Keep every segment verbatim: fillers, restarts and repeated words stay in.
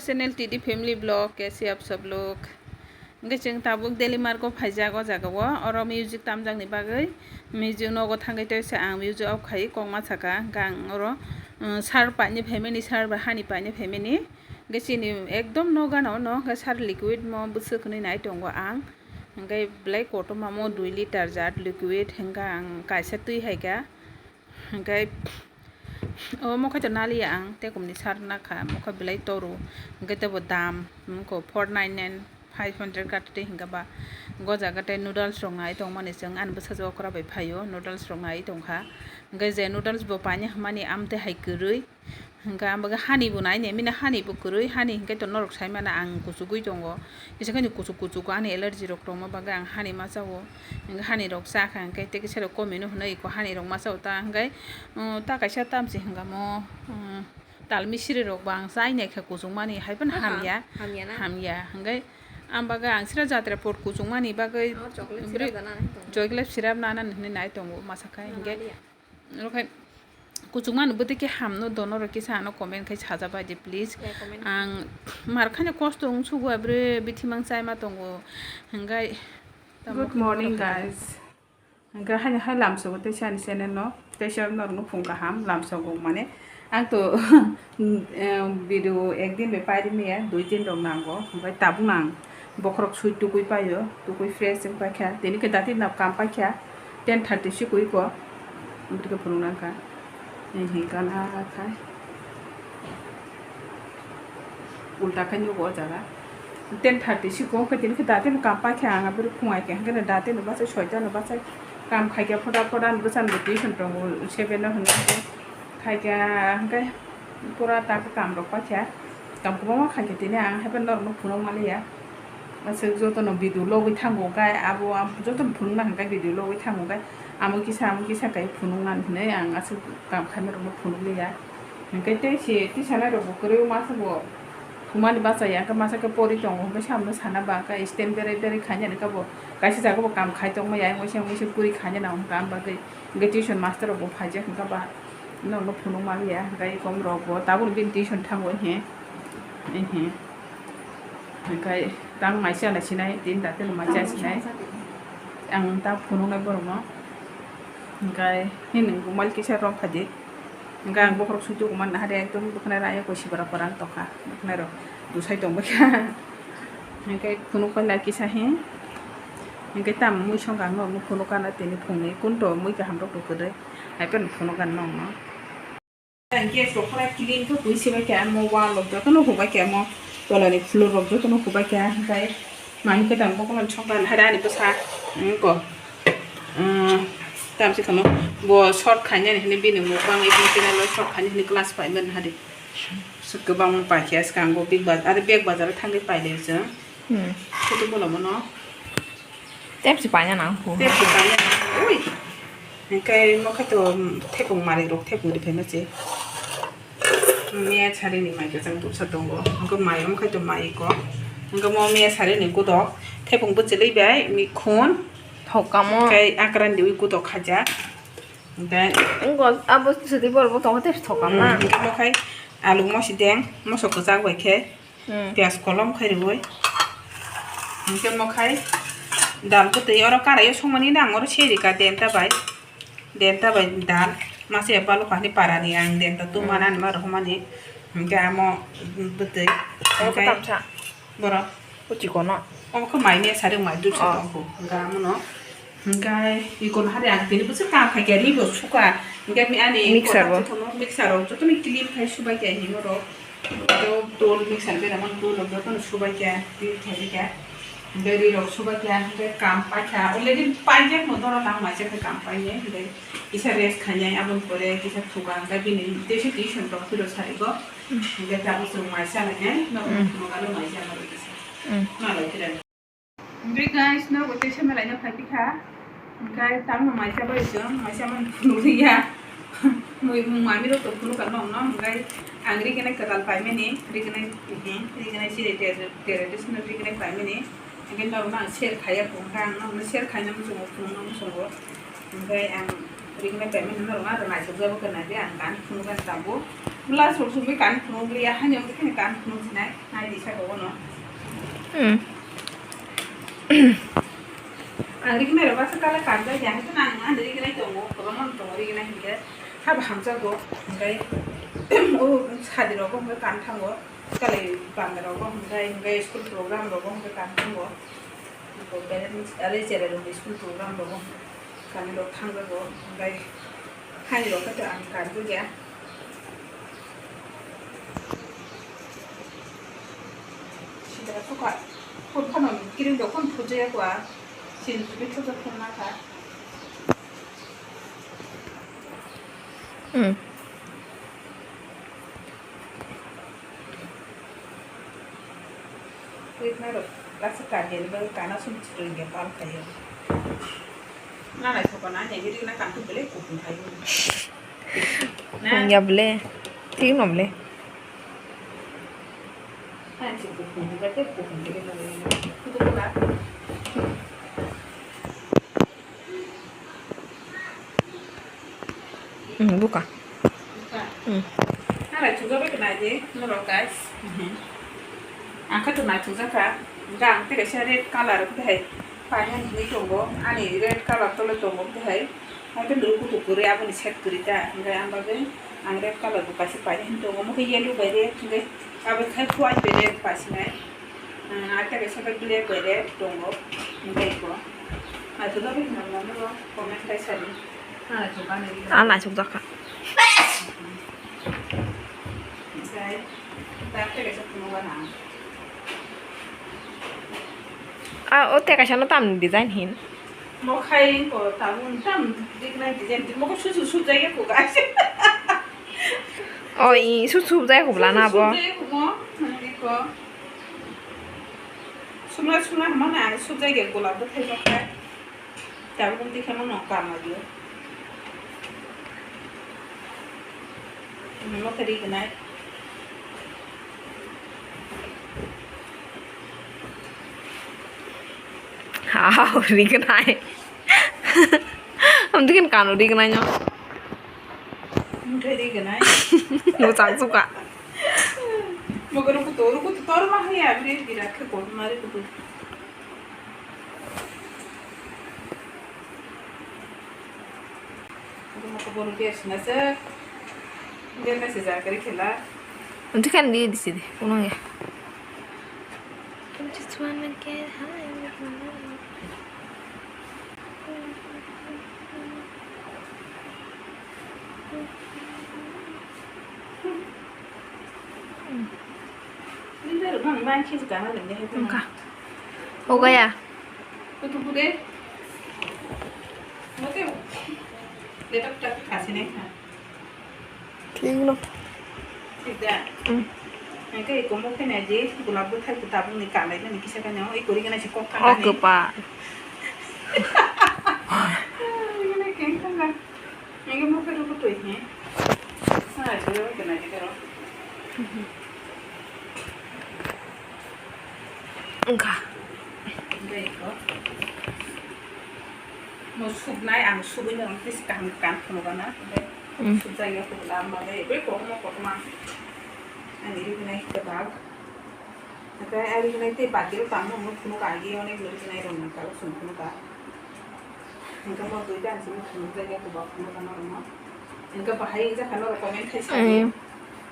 Channel T D Family Vlog, kaise aap sab log. Hwnkhe chwng tabuk Daily Market o phaijak o jaga o, oro music tamjakni bagwi. Music nogo thangwi tei se ang music off khai kok ma saka, hwnkhe ang oro, um, sar paini phaimani, sar ba hani paini phaimani. Hwnkhe chini ekdom no gana o no, hwnkhe sar liquid mo bwswk hwnwi nai tongo ang. Hwnkhe belai kotorma mo dui liter jat liquid, hwnkhe ang kaisa twi hai kha. Hwnkhe o mokhai to naliya ang, tekomni sar nakha, mokhai belai toru. Hwnkhe tebo dam, wngkha four nine nine, five hundred kata tei hwnkha ba. Go jaga tei noodles rok nai tongmani chwng, ani bwsajwk okra bai phaio, noodles rok nai tongkha. Hwnkhe je noodles bo paina hwnmani amtwi hai kwrwi. Hwnkhe ang bagwi hani bo nai ne, mini hani bo kwrwi, hani hwnkhe to norok sai mano ang kuchugwi tongo. Kisa kheno kuchuk kuchuk ani allergy rok tongma bagwi ang hani ma chao. Hwnkhe hani rok cha kha hwnkhe tei kisa rok komino hwnwi eko hani rok ma chao ta hwnkhe, um, ta kaisa tamchi hwnkha mo, um, talmi siri rok bo ang chai nai kha kuchuk mani hai phano hamya. Hamya na? Hamya hwnkhe ang bagwi ang sira jatra pot kuchuk mani bagwi Oh, chocolate bwrwi syrup dana nai tongo. Chocolate syrup nana hwnwi nai tongo masa khai hwnkhe. Nana liya. Oro khai kuchukmani bwtwi khe hamno dono rw kisa ano comment khai sajabai di please. Ya, comment. Ang mar khani kosto wng sugo abre bithimang chaima tongo hwnkhe tamo Good morning, guys. Hwnkhe haino hai lamsogo teisa ani channel no, teisa norokno phung kaham lamsogo mane. Ang to, em, video ekdin bai pairi maya, dui din rok nango, hwnkhe tabuk nang bokhorok sui tukui paio, tukui fresh wng paikha, tini khe dati no kam paikha, ten thirty sikui ko, amtwkhe phunuk nangkha, hwnkhe gana khai ulta khai nugo o jaga. Ten thirty sikung khe tini khe dati no kam paikha ang, aboni phung ai khe hwnkhe dati no bachai soita no bachai kam khaikha, phoda phoda ni bwsano bo tuition tongo seven no hwnkhe khaikha hwnkhe pura ta khe kam rok paikha, kam kwbangma khaikha tini ang haiphano norok no phunuk manliya. Aswk joto no video logwi thango hwnkhe abo joto no phunuk nang hwnkhe video logwi thango hwnkhe amo kisa amo kisa kai phunuk nang hinwi ang aswk kam khaima rok no phunuk liya. Hwnkhe tei se tisanai rok bo kwrwi masa bo thumani bachaya, hwnkhe masa khe pori tongo, hwnkhe samno sana ba khe stand berai berai khainani khe bo kaisa jaga bo kam khai tongma ya, waisa waisa kwrwi khainani hwnkhe ang bagwi hwnkhe tuition master rok bo phaijak hwnkhe ba norok no phunuk manliya, hwnkhe ekom rok bo tabuk bini tuition thango he he hwnkhe tang maisa na sinai tin da teno maisa sinai ang ta phunuknai borok no hwnkhe hini mobile kisa rom phaidi. Hwnkhe ang bokhorok sui tuku manna hade ekdom bwkhwnai raya koi sibara kwrang tongkha bwkhwnai rok dusai tongbaikha. Hwnkhe phunuk paina kisa he hwnkhe tamo mui songkha ang norokno phunuk kana tini phungni kunto mui kaham rok kwrwi haiphano phunuk kana norokno. Ang gas rok pura clean khe koi sibaikha mo wall rok jotono hubaikha mo tolani floor rok jotono hubaikha hwnkhe. Mami kwtal bo kono songkha hade ani bwsa wngko. Tamsi kamo bo short khainani hwnwi bini mukbang YouTube channel o short khainani hwnwi class paimani hadi. Kwbangma paikha swkang bo big bazar, aro bag bazar o thangwi pailai chwng. Hmm. Photo bola bono. Tepsi paina nang kho. Tepsi paina nang kho. Ui. Hwnkhe mo khe to thepung mari rok thepung ri phaima se. Miya sari ni mai kwchang buksa tongo. Hwnkhe mai omo khe to mai ko. Hwnkhe mo miya sari ni kudo. Thepung bwchwlwi bai mikhun. Thokamo. Hwnkhe akran diwi kudo khaja. Hwnkhe. Ngo abo sidi bor bo tongo tepsi thokama. Hmm, hwnkhe mo khai alu mosi deng. Moso kwchak bai khe. Hmm. Piyaj kolom khai riwi. Hingke mo khai dal bwtwi oro karai o songmani nang oro serika denta bai. Denta bai dal. Masa ya balu kahni parani ang denta tu Hmm. Manani ma rohmani. Hingke amo bwtwi. Oro Hingke katam sa. Borok. O chikono. Omo khe mai me sari mai dulsa Oh. Tongkho. Hingke amo no. Hingke ikon hari ang tini bwswk kam khai khe ri bo suka. Hingke mi ani Mixer bo. Kothak jotono mixer o jotono clean khai subai khe himo rok. Tei o dol mixer bera mani dol rok jotono subai khe ri khai ri khe. Hingke ri rok subai khe hingke kam pai kha. Already paijak no doro tang mai se khe kam pai ye. Hingke kisa rest khai nai aboni pore kisa suka hingke bini tei se tuition rok phiro sari go. Hingke tabuk chwng mai cha nai nai. No Hmm. Phunukano mai cha nai kisa. Hmm. Ma bai khe. Hingke guys, no bo teisa malaina phai pikha. Hingke tamo maisa bai chwng, maisa man phunukliya. Mui mung mami rok to phunukha nong no, hingke ang rignai kwtal paimani, rignai, mhm, rignai chiri ter-, traditional rignai paimani. Hingke norok no ang share khaiya phunukha, ang norok no share khaina muchungo, phunukna muchungo. Hingke ang rignai paimani norok no aro naisuk jabo khe naidi, ang dan phunukha tabuk. Plus rok sumui kan phunuk liya, hani wngkhe kan phunuk sinai, nai di saka bono. Hmm. Ang riknai rok baksa kala kanjak ya, hai kheno ang ani riknai tongo, kwbangma tongo riknai hinkhe, habo hamjakgo, hinkhe, o sadi rogo hinkhe kan thango, kali panda rogo hinkhe, hinkhe school program rogo hinkhe kan thango, parents, are cherai rok school program rogo, kami rok thangjago, hinkhe, hani rok khe ang kanjak ya. Sida suka, phone phano kiring do phone phujaya kwa, sin sumi thuja phone na kha. Hmm. Rikna rok, lasa kajel ba kana sum chitro inge pal khayo. Na na soka na ne gidi na kan tu bele kupun khayo. Na. Wngya bele, thik no bele. Hmm, buka. Hmm. Ang khe to naithokjak kha. Hwnkhe ang tei kaisa red colour khe hai paiha hinwi tongo. Ani red colour tole tongo khe hai. Hwnkhe nuru kutuk kwrwi aboni set kwrwi ta. Hwnkhe ang bagwi ang red colour bo kaisa paiha hinwi tongo. Omo khe yellow bai red hwnkhe abo khe white bai red pasinai. Ah, tei kaisa khe black bai red tongo. Hwnkhe iko. Naithokjagwi khna comment khai sadi. Ah, naithokjak kha. Ah, o tei kaisa no tam design hin. Mo khai ko tabun tam dik nai design, mo ko susu sujai ko guys. O i su sujai ko bla na bo. Sujai ko mo, nang iko. Sumla sumla mana sujai ge gola bo thai mo khai. Tabuk twi khe mano kama dio. Mano khe rignai. Hao, rignai. Amtwi khe kano rignai no. Mano khe rignai. Bo chang suka. Mogo rukuto, rukuto tor ma haya, bire bira khe ko mari kutu. Untu kan di di sini, pulang ya. I just wanna get high with my love. Wngkha. Hogaya. Thik no. Hwnkhe eko mo khe nai di, gulab bwthai bo tabuk ni kalai nani kisa khe no, oi kwrwi gana se kok thang nani. Kwpal. Nini keng thang na. Nini mo khe ruku twi he. Sa ai khe ruku nai di karo. Wngkha. Hwnkhe eko. Mo suknai ang subui no tei se kaham kaham phunukgana. Hwnkhe sukjak ya khe lama bai bai kotorma kotorma. Ani riknai kebab. Hwnkhe ani riknai tei bagiro tangma hwnwi phunukha agi onek riknai rok nang kalo chwng phunukha. Hwnkhe mo duita ang simi phunukjak ya kebab phunukgana rokno. Hwnkhe bahai wngjakha norok comment khai sa di.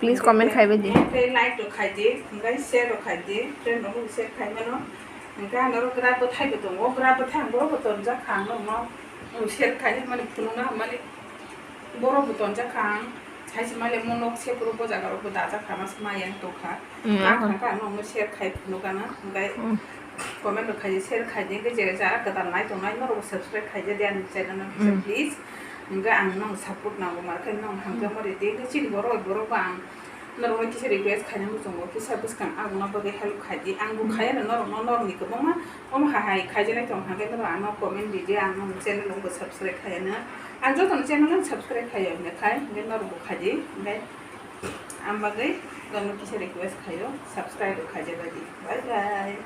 Please comment khai bai di. Hwnkhe like rok khai di, hwnkhe share rok khai di, friend rok share khai mano. Hwnkhe ang norok gra bwthai bo tongo, gra bwthai ang borok bo tonjak kha, ang norok no share khai mani phunukna hamani borok bo tonjak kha ang. Hai se mali mo nok se puro bo jaga rok bo dajak kha, ma se ma yang tong kha. Ang thang kha ang norok no share khai phunukgana, hwnkhe comment rok khai di, share khai di, hwnkhe je jara kwtal nai tongnai norok bo subscribe khai di ani channel no please. Hwnkhe ang nong support nango, mar khe nong hamjakma rw di, hwnkhe chini borok borok bo ang norokno kisa request khaina muchungo, kisa bwskang aboni bagwi help khai di. Ang bo khai ano norokno, norokni kwbangma omo hai hai khaijaknai tong kha, hwnkhe norok ano comment rw di, ang nong channel bo subscribe khai ano. Ang jotono channel no subscribe khai o, hwnkhe khai, hwnkhe norok bo khai di, hwnkhe ang bagwi norokno kisa request khai o, subscribe rw khaijak bai di. Bye bye.